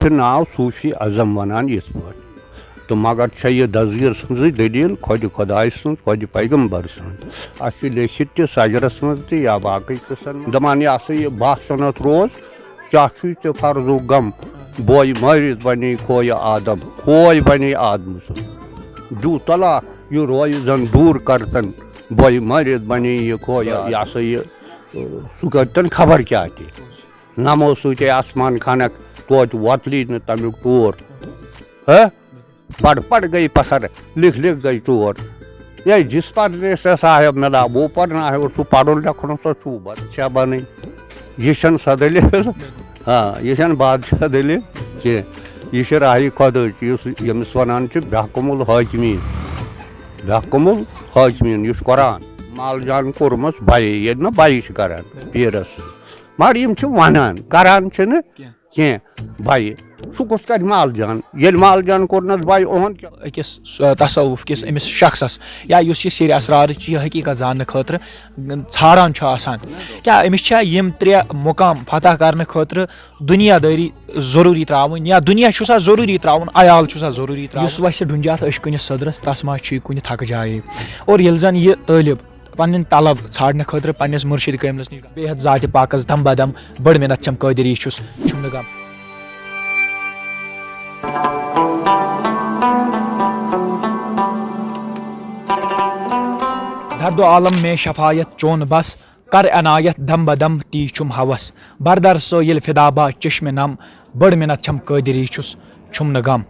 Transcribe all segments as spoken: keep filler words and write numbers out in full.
چھُ ناو صوٗفی اعظم وَنان یِتھ پٲٹھۍ۔ تہٕ مگر چھےٚ یہِ دستگیٖر سٕنٛزٕے دٔلیٖل، خۄدِ خۄداے سٕنٛز، خۄدِ پیغمبر سٕنٛز۔ اَسہِ چھِ لیٚکھِتھ تہِ سجرس منٛز تہِ یا باقٕے قٕصن منٛز۔ دَپان، یہِ ہسا یہِ باسُنتھ روز، کیٛاہ چھُے ژےٚ فرضُک غم؟ بوے مٲرِتھ بنے کھوے آدم، کھوے بنے آدمہٕ سُنٛد۔ دیُت طلاق، یہِ رویہِ زن دوٗر کرتن، بوے مٲرِتھ بنے یہِ کھوے آدم۔ یہِ ہسا یہِ، سُہ کرتن خبر کیٛاہ تہِ۔ نمو سۭتۍ آسمان کھنکھ، توتہِ وۄتلی نہٕ تمیُک ٹور۔ ہہ؟ پڑ پڑ گٔے پتھر، لکھ لکھ گٔے ٹور۔ یے جس پردیس سے صاحب ملا، وہ پڑھنا ہے اور سُہ پرُن لیکھُن سا چھُ بادشاہ بنٕنۍ۔ یہِ چھَنہٕ سۄ دٔلیٖل۔ آ، یہِ چھَنہٕ بادشاہ دٔلیٖل کینٛہہ۔ یہِ چھِ راہی خۄدٕچ، یُس، ییٚمِس وَنان چھِ بحکم الحاکمین۔ بحکم الحاکمین، یُس قرآن۔ مال جان کوٚرمَس بَیہِ، ییٚلہِ نہٕ بَیہِ چھِ کران پیٖرَس سۭتۍ۔ مگر یِم چھِ وَنان، کران چھِنہٕ کینٛہہ۔ کینٛہہ۔ بَیہِ۔ سُہ کُس کَرِ مال جان؟ ییٚلہِ مال جان کوٚرنَس بَیہِ، اُہُنٛد کیٛاہ؟ أکِس، آ، تصوف کِس أمِس شخصس یا یُس یہِ سِرِ اسرارٕچ یہِ حقیٖقت زاننہٕ خٲطرٕ ژھاران چھُ آسان، کیٛاہ أمِس چھا یِم ترٛےٚ مُقام فتح کرنہٕ خٲطرٕ دُنیا دٲری ضروٗری ترٛاوٕنۍ، یا دُنیا چھُ سا ضروٗری ترٛاوُن، عیال چھُ سا ضروٗری ترٛاوُن؟ یُس وَسہِ ڈُنجہِ اَتھ أچھ کُنِس سٔدرَس، تَس ما چھُ یہِ کُنہِ تھکہٕ جایہِ؟ اور ییٚلہِ زَن یہِ طٲلب پنٕنۍ طلب ژھانڈنہٕ خٲطرٕ پننِس مُرشِد کٲملس نِش بے حد ذاتِ پاکس دم بدم بٔڑ مِنت چھم قٲدِر یی چھُس، چھُم نہٕ غم۔ درد عالم میں شفایت چون بس، کر عنایت دم بدم تی چھُم ہوس، بردر سٲیِل فدا با چشم نم، بٔڑ مِنت چھم قٲدِر یی چھُس، چھُم نہٕ غم۔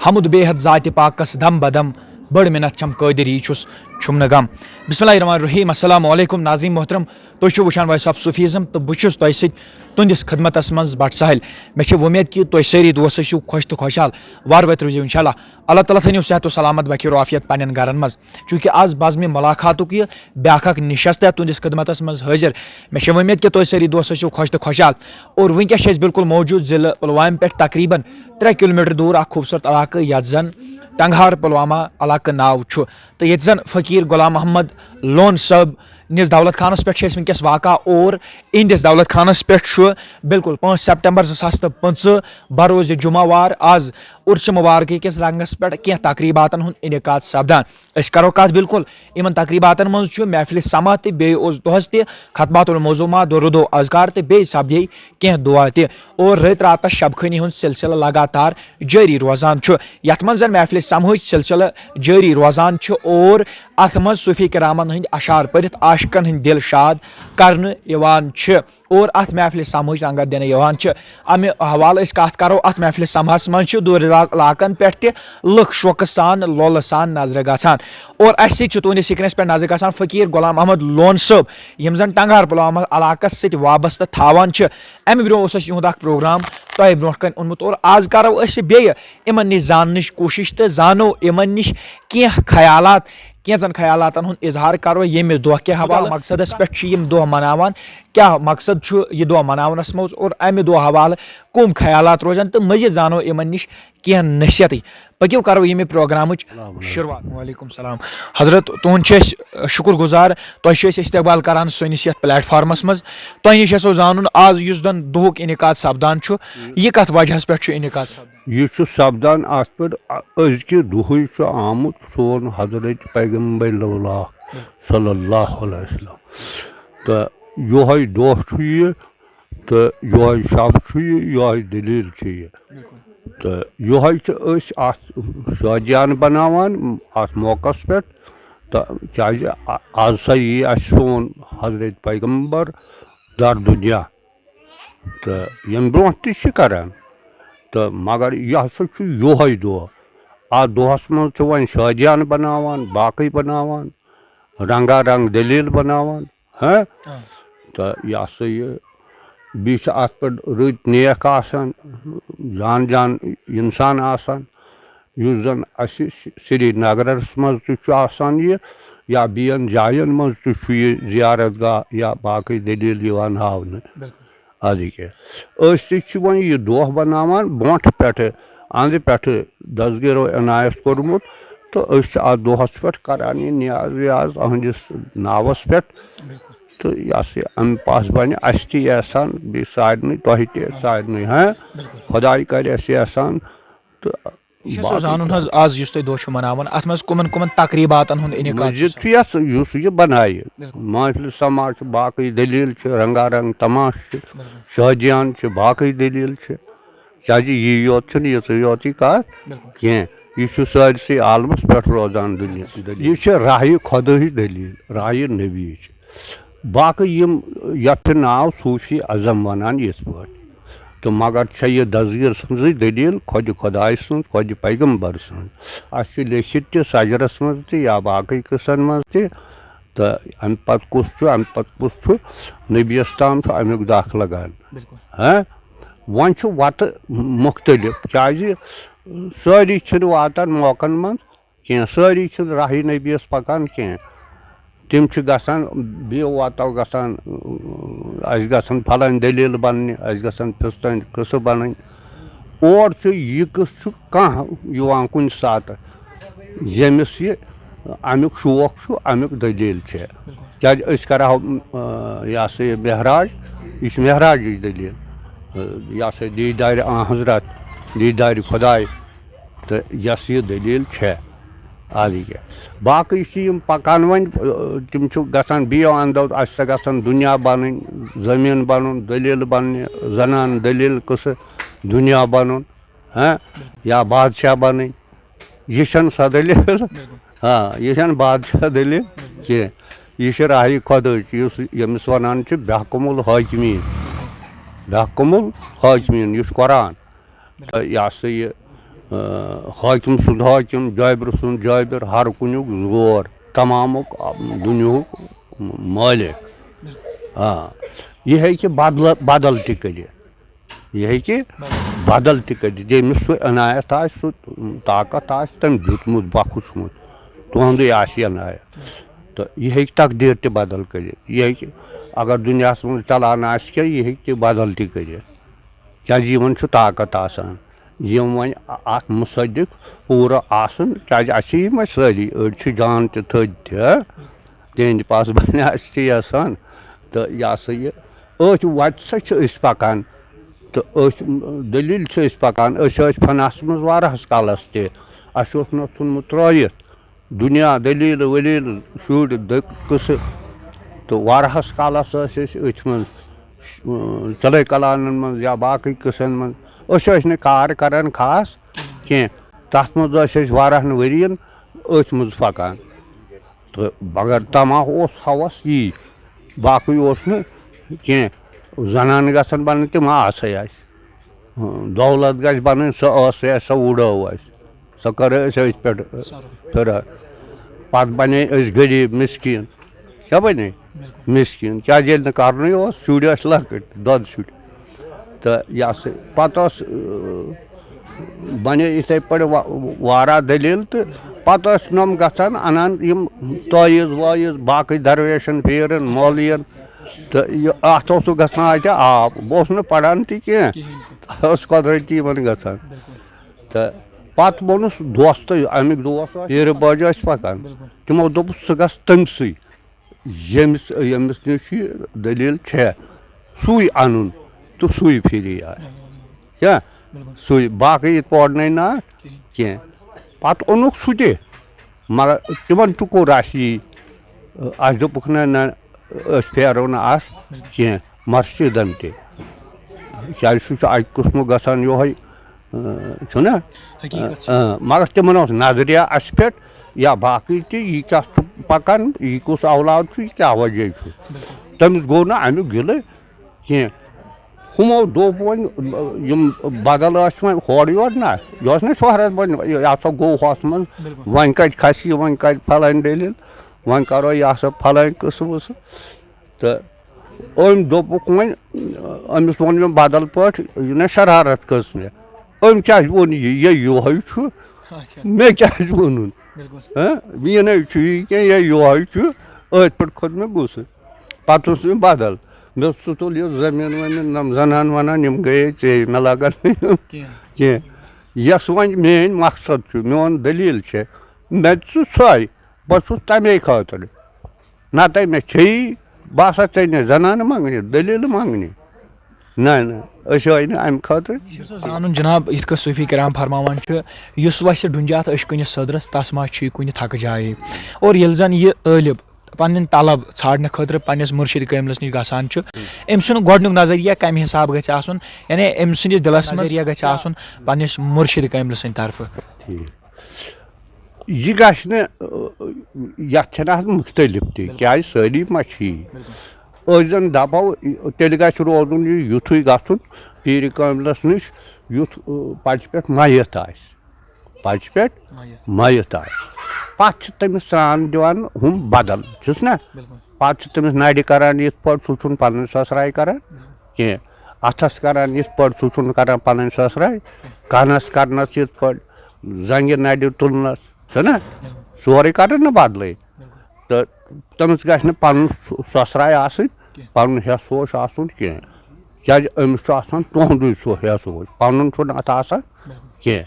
حمد بے حد ذاتِ پاکس دم بدم، بٔڑ مِنت چھم قٲدِر یی چھُس، چھُم نہٕ غم۔ بسم اللہ الرحمن الرحیم، السلام علیکم ناظرین محترم، تُہۍ چھِو وٕچھان وائس آف صوفیزم تہٕ بہٕ چھُس تۄہہِ سۭتۍ تُہنٛدِس خدمتس منٛز بٹ ساحل۔ مےٚ چھِ وۄمید کہِ تُہۍ سٲری دوس ٲسِو خۄش تہٕ خۄشحال، وارٕ وٲتۍ روٗزِو انشاءاللہ۔ اللہ تعالیٰ تھٲینِو صحت و سلامت بخیر و عافیت پننٮ۪ن گرن منٛز۔ چوٗنٛکہِ آز بزمِ ملاقاتُک یہِ بیٛاکھ اکھ نِشست تُہنٛدِس خدمتس منٛز حٲضِر۔ مےٚ چھِ وۄمید کہِ تُہۍ سٲری دوس ٲسِو خۄش تہٕ خۄشحال۔ اور وٕنکیٚس چھِ أسۍ بالکل موجود ضلعہٕ پُلوامہِ پٮ۪ٹھ تقریباً ترٛےٚ کلوٗمیٹر دوٗر اکھ خوٗبصوٗرت علاقہٕ یتھ زن ٹنگہار پُلوامہ علاقہٕ ناو چھُ۔ تہٕ ییٚتہِ زن فقیٖر غلام محمد لون صٲب نِس دولت خانس پٮ۪ٹھ چھِ أسۍ وٕنکیٚس واقع اور اِہنٛدِس دولت خانس پٮ۪ٹھ چھُ بالکل پانٛژھ سپتمبر زٕ ساس تہٕ پٕنٛژٕہ بروز جمعہ وار از عرس مبارکہ کِس رنگس پٮ۪ٹھ کینٛہہ تقریباتن ہُنٛد انعقاد سپدان۔ أسۍ کرو کتھ بالکل یِمن تقریباتن منٛز چھُ محفلِ سماع تہٕ بیٚیہِ اوس دۄہس تہِ ختمات الموضوعات، دُرود و اذکار تہٕ بیٚیہِ سپدے کینٛہہ دعا تہِ۔ اور رٲتۍ راتس شب خٲنی ہُنٛد سلسلہٕ لگاتار جٲری روزان چھُ، یتھ منٛز زن محفلِ سماعٕچ سلسلہٕ جٲری روزان چھُ اور اتھ منٛز صوفی کرامن ہٕنٛدۍ اشعار پٔرِتھ عاشقن ہٕنٛدۍ دل شاد کرنہٕ یِوان چھِ۔ اور اتھ محفلِ سماعٕچ رنگت دِنہٕ یِوان چھِ۔ امہِ حوالہٕ أسۍ کتھ کرو، اتھ محفلِ سماعس منٛز چھِ دوٗر دراز علاقن پٮ۪ٹھ تہِ لُکھ شوقہٕ سان، لولہٕ سان نظرِ گژھان۔ اور اسہِ سۭتۍ چھِ تُہنٛدِس سکرینس پٮ۪ٹھ نظرِ گژھان فقیٖر غلام محمد لون صٲب، یِم زن ٹنگہار پُلوامہ علاقس سۭتۍ وابستہٕ تھاوان چھِ۔ امہِ برونٛہہ اوس اسہِ یِہُنٛد اکھ پروگرام تۄہہِ برونٛٹھ کنہِ اوٚنمُت اور از کرو أسۍ بیٚیہِ یِمن نِش زاننٕچ کوٗشش تہٕ زانو یِمن نِش کینٛہہ خیالات، کینٛژن خیالاتن ہُنٛد اظہار کرو ییٚمہِ دۄہ کہِ حوالہٕ، مقصدس پٮ۪ٹھ چھِ یِم دۄہ مناوان، کیٛاہ مقصد چھُ یہِ دۄہ مناونس منٛز اور امہِ دۄہ حوالہٕ کٕم خیالات روزن تہٕ مزید زانو یِمن نِش کینٛہہ نصیحتٕے۔ پٔکِو کرو ییٚمہِ پروگرامٕچ شروٗعات۔ وعلیکم السلام۔ حضرت، تُہُنٛد چھِ أسۍ شُکر گُزار، تۄہہِ چھِ أسۍ استقبال کران سٲنِس یتھ پلیٹ فارمس منٛز۔ تۄہہِ نِش یژھو زانُن، از یُس زن دۄہُک انعقاد سپدان چھُ، یہِ کتھ وجہس پٮ۪ٹھ چھُ انعقاد سپدان؟ یہِ چھُ سپدان اتھ پٮ۪ٹھ، أزکہِ دۄہٕے چھُ آمُت سون حضرت پیغمبر لولا صلی اللہ علیہ وسلم۔ تہٕ یۄہے دۄہ چھُ یہِ، تہٕ یۄہے شب چھُ یہِ، یۄہے دٔلیٖل چھِ یہِ۔ تہٕ یۄہے چھِ أسۍ اتھ شٲدیانہٕ بناوان اتھ موقعس پٮ۪ٹھ۔ تہٕ کیازِ آ-، از سا یی اسہِ سون حضرت پیغمبر در دُنیا۔ تہٕ ییٚمہِ برونٛہہ تہِ چھِ کران۔ تہٕ مگر یہِ ہسا چھُ یۄہے دۄہ۔ اتھ دۄہس منٛز چھِ وۄنۍ شٲدیانہٕ بناوان، باقٕے بناوان، رنگا رنگ دٔلیٖل بناوان۔ ہہ؟ آ۔ تہٕ یہِ ہسا یہِ، بیٚیہِ چھِ اتھ پٮ۪ٹھ رٕتۍ نیک آسان، جان جان انسان آسان، یُس زن اسہِ سری نگرس منٛز تہِ چھُ آسان یہِ، یا بیٚین جاین منٛز تہِ چھُ یہِ زیارت گاہ یا باقٕے دٔلیٖل یِوان ہاونہٕ۔ بِلکُل۔ ادٕ کیٛاہ، أسۍ تہِ چھِ وۄنۍ یہِ دۄہ بناوان برونٛٹھ پٮ۪ٹھٕ، اَنٛدٕ پٮ۪ٹھٕ دستگیٖرو عنایت کوٚرمُت، تہٕ أسۍ چھِ اَتھ دۄہَس پٮ۪ٹھ کران یہِ نیاز ویاز أہٕنٛدِس ناوَس پٮ۪ٹھ۔ بِلکُل۔ تہٕ یہِ ہسا یہِ اَمہِ پَتہٕ بَنہِ اَسہِ تہِ احسان، بیٚیہِ سارنٕے، تۄہہِ تہِ، سارنٕے، ہاں؟ بِلکُل۔ خۄداے کَرِ اَسہِ احسان۔ تہٕ یہِ چھُ اَسہِ باقٕے اوس زانُن کَتھ۔ حظ، آز یُس تُہۍ دۄہ چھِو مَناوان، اَتھ منٛز کٕمَن کٕمَن تقریٖباتَن ہُنٛد انعقاد چھُ مسجد آسان؟ چھُ یَتھ، یُس یہِ بَنایہِ۔ بِلکُل۔ محفِل سماع چھُ، باقٕے دٔلیٖل چھِ، رنگا رنگ تماش چھِ، بِلکُل۔ شٲدیان چھِ، باقٕے دٔلیٖل چھِ۔ کیٛازِ یی یوت چھُنہٕ یِژٕے یوت یہِ کَتھ بِلکُل۔ کینٛہہ۔ یہِ چھُ سٲرسٕے عالمَس پٮ۪ٹھ روزان دُنیا۔ یہِ چھِ راہہِ خۄدٲہِچ دٔلیٖل، راہہِ نبی چھِ۔ باقٕے یِم، یَتھ چھِ ناو صوٗفی اعظم وَنان یِتھ پٲٹھۍ۔ تہٕ مگر چھےٚ یہِ دستگیٖر سٕنٛزٕے دٔلیٖل، خۄدِ خۄداے سٕنٛز، خۄدِ پیغمبر سٕنٛز۔ اَسہِ چھُ لیٚکھِتھ تہِ سجرَس منٛز تہِ یا باقٕے قٕصن منٛز تہِ۔ تہٕ اَمہِ پَتہٕ کُس چھُ، اَمہِ پَتہٕ کُس چھُ، نبیَس تام چھُ اَمیُک دَکھ لَگان۔ بِلکُل۔ ہاں؟ وۄنۍ چھُ وَتہٕ مُختٔلِف، کیٛازِ سٲری چھِنہٕ واتان موقعن منٛز کینٛہہ، سٲری چھِنہٕ راہی نبیَس پَکان کینٛہہ۔ تِم چھِ گژھان، بیٚیہِ واتو گژھان، اَسہِ گژھن پھلٲنۍ دٔلیٖل بَننہِ، اَسہِ گژھن پھِستٲنۍ قٕصہٕ بَنٕنۍ۔ اور چھُ یہِ قٕصہٕ چھُ کانٛہہ یِوان کُنہِ ساتہٕ، ییٚمِس یہِ اَمیُک شوق چھُ، اَمیُک دٔلیٖل چھےٚ۔ کیٛازِ أسۍ کَرہو، آ، یہِ ہسا یہِ معراج، یہِ چھِ معراجٕچ دٔلیٖل۔ آ، یہِ ہسا یہِ دیٖدارِ آن حضرت، دیٖدارِ خۄداے۔ تہٕ یۄس یہِ دٔلیٖل چھےٚ، اَدٕ کیٛاہ۔ باقٕے چھِ یِم پَکان وۄنۍ، آ، تِم چھِ گژھان بیٚیو اَندو، اَسہِ چھِ گژھان دُنیا بَنٕنۍ، زٔمیٖن بَنُن، دٔلیٖل بَننہِ، زَنان دٔلیٖل قٕصہٕ، دُنیا بَنُن، ہاں، یا بادشاہ بَنٕنۍ۔ یہِ چھَنہٕ سۄ دٔلیٖل۔ آ، یہِ چھَنہٕ بادشاہ دٔلیٖل کینٛہہ۔ یہِ چھِ راہی خۄدٲچ، یُس، ییٚمِس وَنان چھِ بحکم الحاکمین۔ بحکم الحاکمین، یُس قرآن۔ تہٕ یہِ ہسا یہِ، آ، حاکم سُنٛد حاکم، جابر سُنٛد جابر، ہر کُنیُک زور، تمامُک، آ، دُنیاہُک مٲلِک۔ آ، یہِ ہیٚکہِ بدلہٕ، بدل تہِ کٔرِتھ۔ یہِ ہیٚکہِ بدل تہِ کٔرِتھ۔ ییٚمِس سُہ عنایت آسہِ، سُہ طاقت آسہِ تٔمۍ دیُتمُت، بخشمُت، تُہُنٛدُے آسہِ یہِ عنایت۔ تہٕ یہِ ہیٚکہِ تقدیٖر تہِ بدل کٔرِتھ۔ یہِ ہیٚکہِ، اگر دُنیاہَس منٛز چلان آسہِ کینٛہہ، یہِ ہیٚکہِ تہِ بدل تہِ کٔرِتھ۔ کیٛازِ یِمَن چھُ طاقت آسان۔ یِم وۄنۍ اَتھ مُصدِق پوٗرٕ آسَن، کیٛازِ اَسہِ چھِ یِمَے سٲری، أڑۍ چھِ جان تہِ تھٔدۍ تہِ، ہا؟ تِہِنٛدِ پاسہٕ بَنہِ اَسہِ تہِ یَژھان۔ تہٕ یہِ ہسا یہِ، أتھۍ وَتہِ سۭتۍ چھِ أسۍ پَکان۔ تہٕ أتھۍ دٔلیٖل چھِ أسۍ پَکان۔ أسۍ ٲسۍ فناہَس منٛز واریاہَس کالَس تہِ۔ اَسہِ اوس نہ ژھُنمُت ترٛٲیِتھ۔ دُنیا، دٔلیٖل ؤلیٖل، شُرۍ، دٔ-، قٕصہٕ۔ تہٕ واریاہَس کالَس ٲسۍ أسۍ أتھۍ منٛز، اۭں، چِلَے کلانَن منٛز یا باقٕے قٕصَن منٛز۔ أسۍ ٲسۍ نہٕ کار کران خاص کینٛہہ۔ تَتھ منٛز ٲسۍ أسۍ واریاہَن ؤرِیَن أتھۍ منٛز پَکان۔ تہٕ مگر تَماہ اوس ہوس یی، باقٕے اوس نہٕ کینٛہہ۔ زنانہٕ گژھن بَنٕنۍ، تِم آسَے اَسہِ۔ دولت گژھِ بَنٕنۍ، سۄ ٲسٕے اَسہِ، سۄ وُڈٲو اَسہِ، سۄ کٔر اَسہِ أتھۍ پٮ۪ٹھ صرف۔ پھِران۔ پَتہٕ بَنے أسۍ غریٖب، مِسکیٖن۔ کیٛاہ بَنے؟ بِلکُل۔ مِسکیٖن۔ کیٛازِ ییٚلہِ نہٕ کَرنُے اوس، شُرۍ ٲسۍ لۄکٕٹۍ، دۄد شُرۍ۔ تہٕ یہِ ہسا، پَتہٕ ٲس، اۭں، بَنے یِتھَے پٲٹھۍ وا-، واریاہ دٔلیٖل، تہٕ پَتہٕ ٲسۍ نۄم گژھان اَنان یِم تٲیٖز وٲیٖز باقٕے درویشَن، پیٖرَن، مولوِیَن، تہٕ یہِ، اَتھ اوسُکھ گژھان اَتہِ آب۔ بہٕ اوسُس نہٕ پَران تہِ کینٛہہ، کِہیٖنۍ تہِ۔ ٲس قۄدرٔتی یِمَن گژھان۔ بِلکُل۔ تہٕ پَتہٕ ووٚنُس دوستَے، اَمیُک دوس اوس، پیٖرٕ بٲجہِ ٲسۍ پَکان۔ بِلکُل۔ تِمو دوٚپُس، "ژٕ گژھ تٔمۍ سٕے، ییٚمِس، ییٚمِس نِش یہِ دٔلیٖل چھےٚ، سُے اَنُن تہٕ سُے پھِری آے۔" کیٛاہ؟ بِلکُل۔ سُے، باقٕے یہِ پورنَے نہ کِہیٖنۍ۔ کینٛہہ۔ پَتہٕ اوٚنُکھ سُہ تہِ، مگر تِمَن تہِ کوٚر اَسہِ یی، اَسہِ دوٚپُکھ، "نہ، نہ، أسۍ پھیرو نہٕ اَتھ کینٛہہ، مسجدَن تہِ۔" کیٛازِ سُہ چھُ اَکہِ قٕسمُک گژھان یِہوٚے، اۭں، چھُنہ؟ حقیٖقت چھِ۔ اۭں، مگر تِمَن اوس نظریہ اَسہِ پٮ۪ٹھ یا باقٕے تہِ، یہِ کیٛاہ چھُ پَکان، یہِ کُس اولاد چھُ، یہِ کیٛاہ وجہ چھُ۔ بِلکُل۔ تٔمِس گوٚو نہٕ اَمیُک گِلہٕ کینٛہہ۔ ہُمو دوٚپ وۄنۍ، یِم بدل ٲسۍ وۄنۍ ہورٕ یورٕ نہ، یہِ اوس نہ شہرت وۄنۍ، یہِ ہسا گوٚو ہۄتھ منٛز، بِلکُل۔ وۄنۍ کَتہِ کھسہِ یہِ، وۄنۍ کَتہِ پھلٲنۍ دٔلیٖل، وۄنۍ کَرو یہِ ہسا پھلٲنۍ قٕصہٕ وٕصہٕ۔ تہٕ أمۍ دوٚپُکھ وۄنۍ، أمِس ووٚن مےٚ بدل پٲٹھۍ، یہِ نہ شرارت کٔژ مےٚ۔ أمۍ کیٛازِ ووٚن یہِ، یہِ یِہوٚے چھُ، اچھا۔ مےٚ کیٛازِ ووٚنُن؟ بِلکُل۔ ہہ؟ یہِ نَے چھُ یہِ کینٛہہ، یہِ یِہوٚے چھُ، أتھۍ پٮ۪ٹھ کھوٚت مےٚ غُصہٕ۔ پَتہٕ اوس مےٚ بدل۔ مےٚ اوس سُہ تُل یہِ زٔمیٖن وَمیٖن، نَم زَنان وَنان، یِم گٔیے ژے، مےٚ لَگَن نہٕ یِم کینٛہہ۔ کینٛہہ۔ یۄس وۄنۍ میٛٲنۍ مقصد چھُ، میون دٔلیٖل چھےٚ، مےٚ دِ ژٕ سۄے، بہٕ چھُس تَمے خٲطرٕ۔ نَتہٕ مےٚ چھیی، بہٕ ہسا ژےٚ نِش زنانہٕ منٛگنہِ، دٔلیٖلہٕ منٛگنہِ۔ نہ، نہ، أسۍ آے نہٕ اَمہِ خٲطرٕ۔ یہِ چھُ سُہ زانُن جناب، یِتھ کٔنۍ صوٗفی کرام فرماوان چھِ، یُس وَسہِ ڈُنجہِ اَتھ أچھ کُنہِ سٔدرَس، تَس ما چھُے کُنہِ تھکہٕ جایے۔ اور ییٚلہِ زَن یہِ طٲلب پنٕنۍ طلب ژھانڈنہٕ خٲطرٕ پننِس مُرشِد کٲملَس نِش گژھان چھُ، أمۍ سُنٛد گۄڈٕنیُک نظریہ کَمہِ حساب گژھِ آسُن؟ یعنی أمۍ سٕنٛدِس دِلَس منٛز نظریہ گژھِ آسُن پننِس مُرشِد کٲملہٕ سٕنٛدِ طرفہٕ۔ ٹھیٖک۔ یہِ گژھِ نہٕ، یَتھ چھَنہٕ آز مُختٔلِف تہِ، بِلکُل۔ کیٛازِ سٲری ما چھِ یی؟ بِلکُل۔ أسۍ زَن دَپو، تیٚلہِ گژھِ روزُن یہِ یُتھُے گژھُن پیٖرِ کٲملَس نِش، یُتھ، پَچہِ پٮ۪ٹھ مَیَت آسہِ۔ پَچہِ پٮ۪ٹھ مَیَت۔ مَیَت آسہِ۔ پَتہٕ چھِ تٔمِس سرٛان دِوان ہُم بدل، چھُس نہ؟ بِلکُل۔ پَتہٕ چھِ تٔمِس نَرِ کَران یِتھ پٲٹھۍ، سُہ چھُنہٕ پَنٕنۍ سۄسراے کَران کینٛہہ۔ اَتھَس کَران یِتھ پٲٹھۍ، سُہ چھُنہٕ کَران پَنٕنۍ سۄسراے۔ کَنَس کَرنَس یِتھ پٲٹھۍ، زَنٛگہِ نَرِ تُلنَس، چھُنہ؟ بِلکُل۔ سورُے کَران نہ بدلٕے۔ بِلکُل۔ تہٕ تٔمِس گژھِ نہٕ پَنُن سُہ-، سۄسراے آسٕنۍ، کینٛہہ۔ پَنُن ہٮ۪س ہوش آسُن کینٛہہ۔ کیٛازِ أمِس چھُ آسان تُہُنٛدُے سُہ ہٮ۪س ہوش، پَنُن چھُنہٕ اَتھ آسان بِلکُل۔ کینٛہہ۔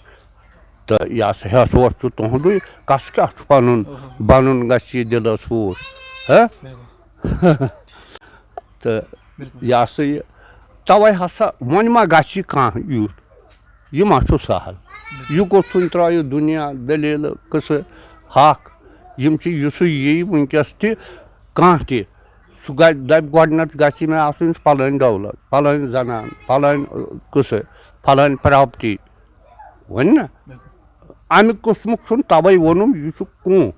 تہٕ یہِ ہسا ہٮ۪س ہوش چھُ تُہُنٛدُے، کَس کیٛاہ چھُ پَنُن؟ اوہو۔ بَنُن گژھِ یہِ دِلَس ہوش۔ ہہ؟ بِلکُل۔ تہٕ بِلکُل۔ یہِ ہسا یہِ، تَوَے ہسا وۄنۍ ما گژھِ یہِ کانٛہہ یُتھ؟ یہِ ما چھُ سہل؟ بِلکُل۔ یہِ گوٚژھ وۄنۍ ترٛایہِ دُنیا، دٔلیٖلہٕ، قٕصہٕ، حق۔ یِم چھِ، یُسُے یی وٕنکیٚس تہِ کانٛہہ تہِ، سُہ گژھِ، دَپہِ گۄڈٕنٮ۪تھ گژھِ مےٚ آسٕنۍ پھلٲنۍ دولت، پھلٲنۍ زنان، پھلٲنۍ، ٲں، قٕصہٕ، پھلٲنۍ پراپرٹی۔ وۄنۍ نہ؟ بِلکُل۔ اَمہِ قٕسمُک چھُنہٕ تَوَے ووٚنُم، یہِ چھُ کُن،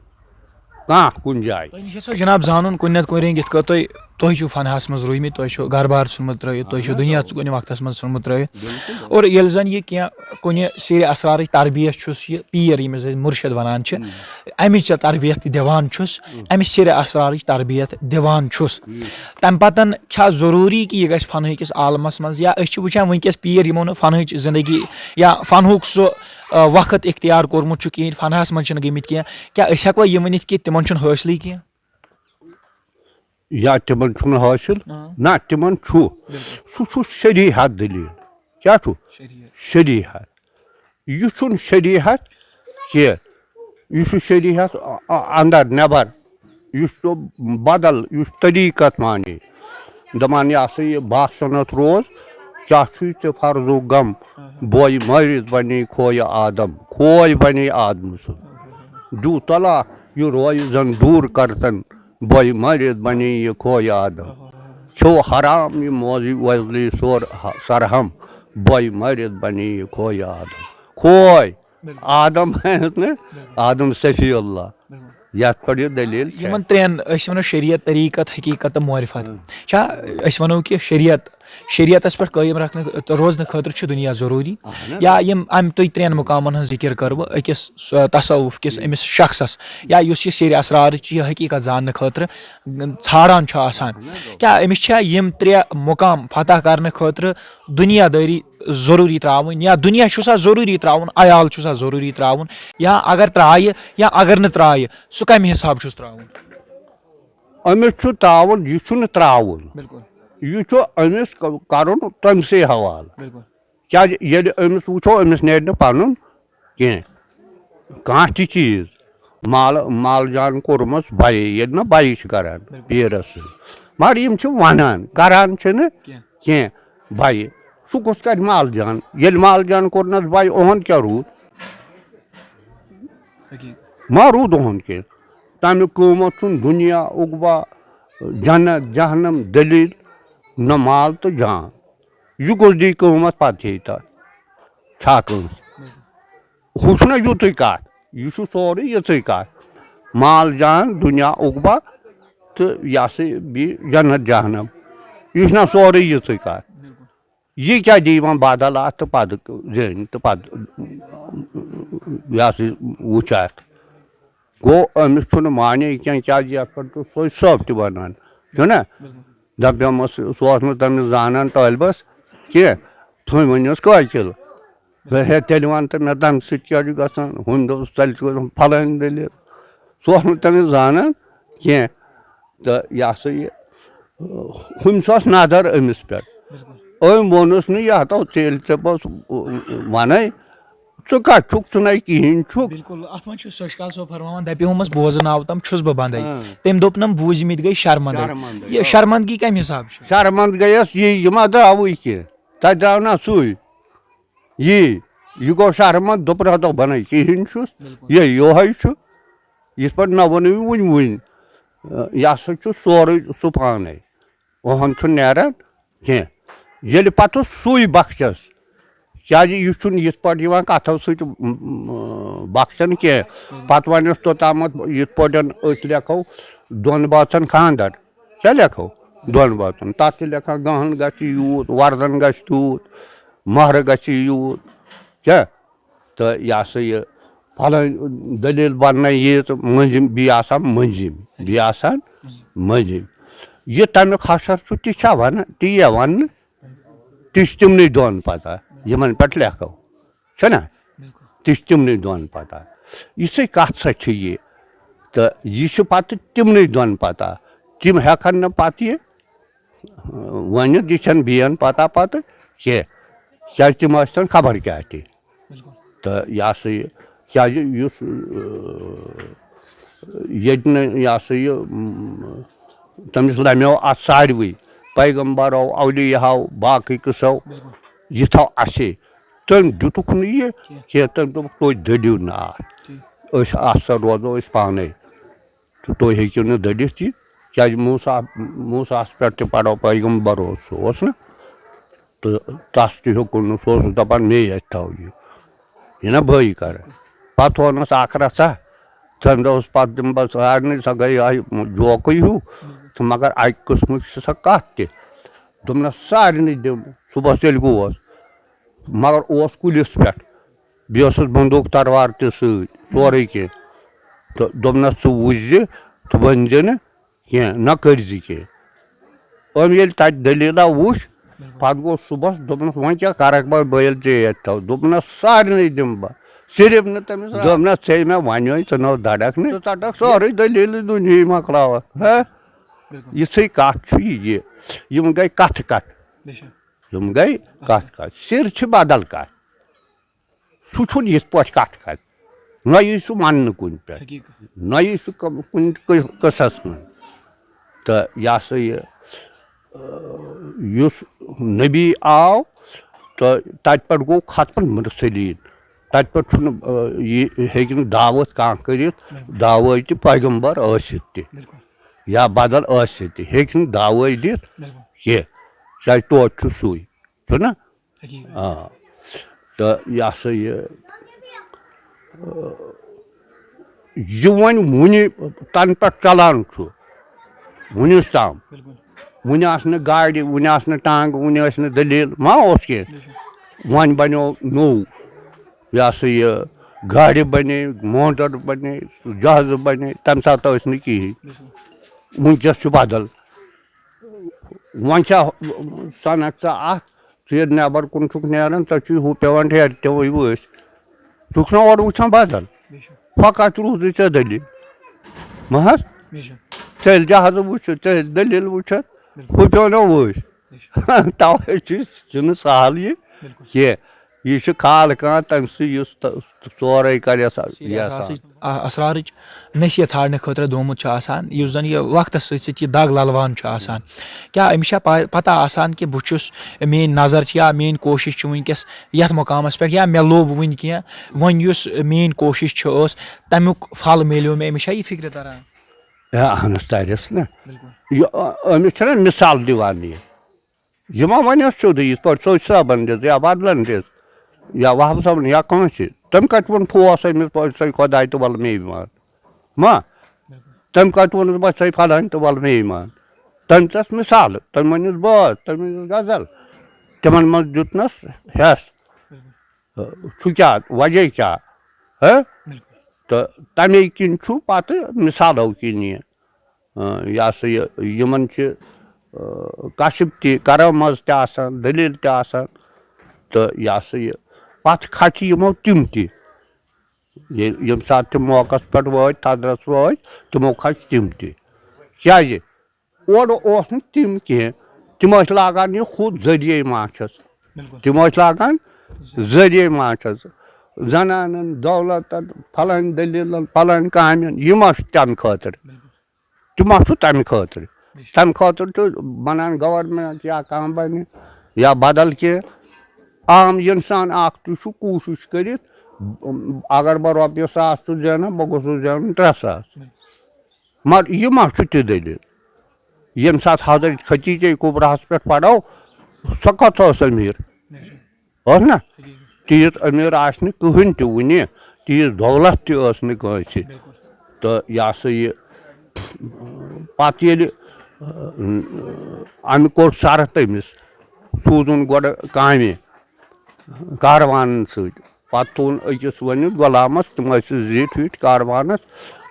کانٛہہ کُنہِ جایہِ۔ تۄہہِ نِش یَژھو جناب زانُن، کُنہِ نتہٕ کُنہِ رٔنٛگۍ یِتھ کٔنۍ تُہۍ، تُہۍ چھِو فنہَس منٛز روٗدۍمٕتۍ، تۄہہِ چھُو گرٕ بار ژھُنمُت ترٲوِتھ، تۄہہِ چھُو اَہَن حظ، دُنیا اَوا۔ کُنہِ وقتَس منٛز ژھُنمُت ترٲوِتھ۔ بِلکُل، بِلکُل۔ اور ییٚلہِ زَن یہِ کینٛہہ کُنہِ سِرِ اسرارٕچ تربیت چھُس، یہِ پیٖر ییٚمِس أسۍ مُرشِد وَنان چھِ، ہُم۔ اَمِچ ژےٚ تربیت تہِ دِوان چھُس، ہُم۔ اَمہِ سِرِ اسرارٕچ تربیت دِوان چھُس۔ ہُم۔ تَمہِ پَتَن چھا ضروٗری کہِ یہِ گژھِ فنہٕ کِس عالمَس منٛز، یا أسۍ چھِ وٕچھان وٕنکیٚس پیٖر یِمو نہٕ فنہٕچ زندگی یا فنہُک سُہ، آ، وقت اختیار کوٚرمُت چھُ کِہیٖنۍ، فنہَس منٛز چھِنہٕ گٔمٕتۍ کینٛہہ، کیٛاہ أسۍ ہٮ۪کوا یہِ ؤنِتھ کہِ تِمَن چھُنہٕ حٲصلٕے کینٛہہ؟ یا تِمَن چھُنہٕ حٲصِل؟ آ۔ نہ، تِمَن چھُ۔ بِلکُل۔ سُہ چھُ شریٖحت دٔلیٖل۔ کیٛاہ چھُ؟ شریٖعت۔ شریٖحت۔ یہِ چھُنہٕ شریٖعت کینٛہہ۔ یہِ چھُ شریٖعت، آ، آ، اَندَر نٮ۪بَر۔ یُس سُہ بدل، یُس طریٖقت مانی۔ دَپان، یہِ ہسا یہِ باسنَتھ روز، کیٛاہ چھُے ژےٚ فرضُک غم؟ بوے مٲرِتھ بَنے کھوے آدم، کھوے بَنے آدم سُنٛد۔ دیو طلاق، یہِ روزِ زَن دوٗر کرتن، بوے مٲرِتھ بَنے یہِ کھوے آدم۔ کھیو حرام یہِ موزی وزلی سور ہ-، سرہم، بوے مٲرِتھ بَنے یہِ کھوے آدم۔ کھوے۔ بِلکُل۔ آدم ہٮ۪تھ نہٕ، بِلکُل۔ آدم صفی اللہ۔ بِلکُل۔ یَتھ پٮ۪ٹھ یہِ دٔلیٖل چھےٚ۔ یِمَن ترٛٮ۪ن، أسۍ وَنو شریعت، طریٖقت، حقیٖقت تہٕ معرفت۔ ہُم۔ چھا أسۍ وَنو کہِ شریعت، شریعتَس پٮ۪ٹھ قٲیِم رَکھنہٕ تہٕ روزنہٕ خٲطرٕ چھُ دُنیا ضروٗری؟ اَہَن حظ۔ یا یِم اَمہِ تُہۍ ترٛٮ۪ن مُقامَن ہٕنٛز ذِکِر کٔروٕ، أکِس، آ، تصوُف کِس أمِس شخصَس، یا یُس یہِ سِرِ اسرارٕچ یہِ حقیٖقت زاننہٕ خٲطرٕ ژھانٛڈان چھُ آسان، اَہَن حظ، آ۔ کیٛاہ أمِس چھا یِم ترٛےٚ مُقام فتح کرنہٕ خٲطرٕ دُنیادٲری ضروٗری ترٛاوٕنۍ، یا دُنیا چھُسا ضروٗری ترٛاوُن، عیال چھُسا ضروٗری ترٛاوُن، یا اگر ترٛایہِ یا اگر نہٕ ترٛایہِ، سُہ کَمہِ حساب چھُس ترٛاوُن؟ أمِس چھُ ترٛاوُن، یہِ چھُنہٕ ترٛاوُن۔ بِلکُل۔ یہِ چھُ أمِس ک-، کَرُن تٔمسٕے حوالہٕ۔ بِلکُل۔ کیٛازِ ییٚلہِ أمِس وٕچھو، أمِس نیرِ نہٕ پَنُن کینٛہہ۔ کانٛہہ تہِ چیٖز۔ مال، مال جان کوٚرمَس بَیہِ، ییٚلہِ نہ بَیہِ چھِ کَران بِلکُل۔ پیٖرَس سۭتۍ۔ مگر یِم چھِ وَنان، کَران چھِنہٕ کینٛہہ۔ کینٛہہ۔ بَیہِ، سُہ کُس کَرِ مال جان؟ ییٚلہِ مال جان کوٚرنَس بَیہِ، اُہُنٛد کیٛاہ روٗد؟ حقیٖقت۔ ما روٗد اُہُنٛد کینٛہہ۔ تَمیُک قۭمَتھ چھُنہٕ دُنیا، عقبہ، جنت، جہنم، دٔلیٖل، نہ مال تہٕ جان۔ یہِ کُس دی قۭمَتھ پَتہٕ ہے تَتھ؟ چھا کٲنٛسہِ؟ بِلکُل۔ ہُہ چھُنہ یُتُے کَتھ، یہِ چھُ سورُے یِژٕے کَتھ۔ مال جان، دُنیا عقبہ تہٕ یہِ ہسا یہِ بیٚیہِ جنت جہنم۔ یہِ چھُنہ سورُے یِژٕے کَتھ۔ بِلکُل۔ یہِ کیٛاہ دی یِمَن بدل اَتھ تہٕ پَتہٕ زینہِ تہٕ پَتہٕ یہِ ہسا یہِ وٕچھ اَتھ۔ گوٚو أمِس چھُنہٕ معنی کینٛہہ، کیٛازِ یَتھ پٮ۪ٹھ چھُ سُے صٲب تہِ وَنان، چھُنہ؟ بِلکُل۔ دَپیومَس، سُہ اوس نہٕ تٔمِس زانان طٲلبَس کینٛہہ، تُہۍ ؤنِوس قٲقِل۔ ہے، تیٚلہِ وَن تہٕ مےٚ، تَمہِ سۭتۍ کیٛاہ چھُ گژھان؟ ہُمۍ دوٚپُس، تیٚلہِ چھُ گژھان پھلٲنۍ دٔلیٖل۔ سُہ اوس نہٕ تٔمِس زانان کینٛہہ۔ تہٕ یہِ ہسا یہِ، ہُمِس ٲس نظر أمِس پٮ۪ٹھ۔ بِلکُل۔ أمۍ ووٚنُس نہٕ، یہِ ہَتو ژیلۍ ژےٚ پوٚز وَنَے، ژٕ کتھ چھُکھ، ژٕ نے کِہینۍ چھُکھ۔ بِلکُل، اتھ منٛز چھُ سۄ چھِ کتھ سۄ فرماوان، دپیومس بوزناو تم چھُس بہٕ بندے۔ اۭں۔ تٔمۍ دوٚپ نم بوٗزمٕتۍ گٔے شرمندے۔ شرمندے، یہِ آ۔ شرمندگی کمہِ حساب چھِ؟ شرمند گٔیس یہِ، یہِ ما درٛاوٕے کینٛہہ، تتہِ درٛاو نا سُے۔ یی، یہِ گوٚو شرمند، دوٚپُن ہتو بنٲے کِہینۍ چھُس، بِلکُل۔ یہِ یِہوے چھُ۔ یِتھ پٲٹھۍ مےٚ ووٚنُے وُنۍ وُنۍ، یہِ ہسا چھُ سورُے سُہ پانے۔ اوہن چھُنہٕ نیران کینٛہہ۔ ییٚلہِ پتہٕ سُے بخشس، کیازِ یہِ چھُنہٕ یِتھ پٲٹھۍ یِوان کتھو سۭتۍ، م، م، بخشن کینٛہہ۔ پتہٕ ونٮ۪س توٚتامتھ یِتھ پٲٹھۍ أسۍ لیکھو دۄن بٲژن خانٛدر، کیٛاہ لیکھو؟ دۄن بٲژن۔ تتھ تہِ لیکھان گہن گژھِ یوٗت، وردن گژھِ تیوٗت، مہرٕ گژھِ یوٗت، کیٛاہ؟ تہٕ یہِ ہسا یہِ فلٲنۍ دٔلیٖل بننَے ییٖژ مٔنٛزِم، بیٚیہِ آسان مٔنٛزِم، بیٚیہِ آسان مٔنٛزِم۔ یہِ تَمیُک حشر چھُ، تہِ چھا وَنان، تی یا وَننہٕ؟ تہِ چھِ تِمنٕے دۄن پَتہ، یِمَن پٮ۪ٹھ لیکھو، چھُنہ؟ تہِ چھِ تِمنٕے دۄن پَتہ۔ یِژھٕے کَتھ سا چھِ یہِ، تہٕ یہِ چھِ پَتہٕ تِمنٕے دۄن پَتہ۔ تِم ہٮ۪کَن نہٕ پَتہٕ یہِ ؤنِتھ، یہِ چھَنہٕ بیٚیَن پَتہ پَتہٕ کینٛہہ، کیٛازِ تِم ٲسۍتَن خبر کیٛاہ تہِ۔ تہٕ یہِ ہسا یہِ، کیٛازِ یُس، اۭں، ییٚتہِ نہٕ یہِ ہسا یہِ، اۭں، تٔمِس لمیو اَتھ ساروٕے، پیغمبرو، اولیاہو، باقٕے قٕصو، یِتھو اَسے، تٔمۍ دیُتُکھ نہٕ یہِ کینٛہہ، تٔمۍ دوٚپُکھ، "تُہۍ دٔلِو نہٕ اَتھ، أسۍ اَتھ سا روزو أسۍ پانَے۔" تہٕ تُہۍ ہیٚکِو نہٕ دٔلِتھ یہِ، کیٛازِ موسیٰ، موسیٰ ہَس پٮ۪ٹھ تہِ پَرو پیغمبر اوس، سُہ اوس نہ؟ تہٕ تَس تہِ ہیوٚکُن نہٕ، سُہ اوس دَپان، "مے یَتہِ تھاو یہِ، یہِ نہ بٲیی کَرٕ۔" پَتہٕ ووٚنُس اَکھ رَژھا، تَمہِ دۄہ اوس پَتہٕ دِمہٕ بہٕ سارنٕے، سۄ گٔے آے جوکٕے ہیوٗ، تہٕ مگر اَکہِ قٕسمٕچ چھِ سۄ کَتھ تہِ۔ دوٚپنَس، "سارنٕے دِمہٕ، صُبحَس ییٚلہِ گوس۔" مگر اوس کُلِس پٮ۪ٹھ، بیٚیہِ اوسُس بندوٗق تروار تہِ سۭتۍ، سورُے کینٛہہ۔ تہٕ دوٚپنَس، "ژٕ وٕچھ زِ، ژٕ ؤنۍ زِ نہٕ کینٛہہ، نہ کٔرۍ زِ کینٛہہ۔" أمۍ ییٚلہِ تَتہِ دٔلیٖلہ وٕچھ، پَتہٕ گوٚو صُبحَس، دوٚپنَس، "وۄنۍ کیٛاہ کَرَکھ بہٕ، بہٕ ییٚلہِ ژےٚ ییٚتہِ تھاوٕ؟" دوٚپنَس، "سارنٕے دِمہٕ بہٕ، صرف نہٕ تٔمِس را-" دوٚپنَس، "ژےٚ مےٚ وَنیوے، ژٕ نہ ژَٹَکھ نہٕ، ژٕ ژَٹَکھ سورُے دٔلیٖلٕے دُنیاہٕے مۄکلاوَکھ، ہہ؟" یِژھٕے کَتھ چھُ یہِ، یہِ، یِم گٔے کَتھٕ کَتھٕ۔ یِم گٔے کَتھ کَتھ۔ سِر چھِ بدل کَتھ۔ سُہ چھُنہٕ یِتھ پٲٹھۍ کَتھ کَتھ۔ نہ یی سُہ ماننہٕ کُنہِ پٮ۪ٹھ۔ نہ یی سُہ کم-، کُنہِ قٕص-، قٕصَس منٛز۔ تہٕ یہِ ہسا یہِ، یُس نبی آو تہٕ تَتہِ پٮ۪ٹھ گوٚو ختم مرسلین۔ تَتہِ پٮ۪ٹھ چھُنہٕ، یہِ ہیٚکہِ نہٕ دعوت کانٛہہ کٔرِتھ، دعوٲے تہِ پیغمبر ٲسِتھ تہِ۔ یا بدل ٲسِتھ تہِ ہیٚکہِ نہٕ دعوٲے دِتھ کینٛہہ، کیٛازِ توتہِ چھُ سُے، چھُنہ؟ آ۔ تہٕ یہِ ہسا یہِ، یہِ وۄنۍ وُنہِ تَنہٕ پٮ۪ٹھ چلان چھُ، وُنِس تام۔ وُنہِ آسہٕ نہٕ گاڑِ، وُنہِ آسہٕ نہٕ ٹانٛگہٕ، وُنہِ ٲسۍ نہٕ دٔلیٖل، ما اوس کینٛہہ؟ وۄنۍ بَنیو نوٚو، یہِ ہسا یہِ، گاڑِ بَنے، موٹر بَنے، جہازٕ بَنے، تَمہِ ساتہٕ ٲسۍ نہٕ کِہیٖنۍ۔ وٕنکیٚس چھُ بدل۔ وۄنۍ چھا صنعت ژےٚ اکھ، ژٕ ییٚلہِ نٮ۪بر کُن چھُکھ نیران، ژےٚ چھُے ہُہ پٮ۪وان ڈھیرِ تِموٕے وٲسۍ۔ ژٕ چھُکھ نہ اورٕ وٕچھان بدل۔ فقط روٗزٕے ژےٚ دٔلیٖل۔ مہ حظ؟ ژےٚ ییٚلہِ جہازٕ وٕچھُتھ، ژےٚ ییٚلہِ دٔلیٖل وٕچھتھ، ہُہ پیوٚو نہ وٲسۍ۔ تَوَے چھُ، چھُنہٕ سہل یہِ کینٛہہ۔ یہِ چھُ خالقان تٔمۍ سٕے یُس تہٕ سورُے کَرِ یَس-، یَسان۔ آ، اسرارٕچ نصیحت ژھانڈنہٕ خٲطرٕ درٛامُت چھُ آسان، یُس زَن یہِ وقتَس سۭتۍ سۭتۍ یہِ دَگ لَلوان چھُ آسان۔ کیٛاہ أمِس چھا پَے-، پَتہ آسان کہِ بہٕ چھُس، میٛٲنۍ نظر چھِ یا میٛٲنۍ کوٗشِش چھِ وٕنکیٚس یَتھ مُقامَس پٮ۪ٹھ، یا مےٚ لوٚب وٕنہِ کینٛہہ، وۄنۍ یُس میٛٲنۍ کوٗشِش چھِ ٲس، تَمیُک پھل میلیو مےٚ، أمِس چھا یہِ فِکرِ تَران؟ ہے، اَہَن حظ، تَرٮ۪س نہ۔ یہِ، أ-، أمِس چھُنہ مِثال دِوان یہِ۔ یہِ ما وَنٮ۪س سیوٚدُے یِتھ پٲٹھۍ سوچ صٲبَن دِژ یا بدلَن دِژ یا وہب صٲبَن یا کٲنٛسہِ، تٔمۍ کَتہِ ووٚن ٹھوس أمِس پٲٹھۍ، "ژَے خۄداے تہٕ وَلہٕ مے یِوان"؟ ما، تٔمۍ کَتہِ ووٚنُس، "بہٕ ژَے فلٲنۍ تہٕ وَلہٕ مے یِوان"؟ تٔمۍ دِژ مِثالہٕ، تٔمۍ ؤنِس بٲتھ، تٔمۍ ؤنِس غزل، تِمَن منٛز دیُتنَس ہٮ۪س۔ چھُ کیٛاہ، وجہ کیٛاہ؟ ہہ؟ تہٕ تَمے کِنۍ چھُ پَتہٕ مِثالو کِنۍ یہِ، یہِ ہسا یہِ، یِمَن چھِ کشف تہِ، کراماز تہِ آسان، دٔلیٖل تہِ آسان۔ تہٕ یہِ ہسا یہِ، پَتہٕ کھژِ یِمو تِم تہِ، ییٚلہِ، ییٚمہِ ساتہٕ تِم موقعس پٮ۪ٹھ وٲتۍ، تَدرَس وٲتۍ، تِمو کھژِ تِم تہِ۔ کیٛازِ؟ اورٕ اوس نہٕ تِم کینٛہہ، تِم ٲسۍ لاگان یہِ خود ذٔریعے ماچھس۔ تِم ٲسۍ لاگان ذٔریعے ماچھس۔ زنانن، دولتن، فلٲنۍ دٔلیٖلن، فلٲنۍ کامٮ۪ن، یہِ ما چھُ تَمہِ خٲطرٕ؟ تہِ ما چھُ تَمہِ خٲطرٕ؟ تَمہِ خٲطرٕ چھُ بَنان گورنمنٹ یا کانٛہہ بَنہِ یا بدل کینٛہہ۔ عام اِنسان اکھ تہِ چھُ کوٗشِش کٔرِتھ، اگر بہٕ رۄپیہِ ساس چھُس زینان، بہٕ گوٚژھُس زینُن ترٛےٚ ساس۔ مگر یہِ ما چھُ تہِ دٔلیٖل؟ ییٚمہِ ساتہٕ حضرت خدیجہ کُبراہَس پٮ۪ٹھ پَرو، سۄ کَتھ ٲس أمیٖر؟ ٲس نہ؟ تیٖژ أمیٖر آسہِ نہٕ کٕہٕنۍ تہِ وُنہِ، تیٖژ دولت تہِ ٲس نہٕ کٲنٛسہِ۔ تہٕ یہِ ہسا یہِ، پَتہٕ ییٚلہِ، اَ، اَمہِ کوٚر سَرٕ تٔمِس، سوٗزُن گۄڈٕ کامہِ کاروانَن سۭتۍ۔ پَتہٕ تُل أکِس ؤنِتھ غلامَس، تِم ٲسِس زِٹھۍ وِٹھۍ کاروانَس،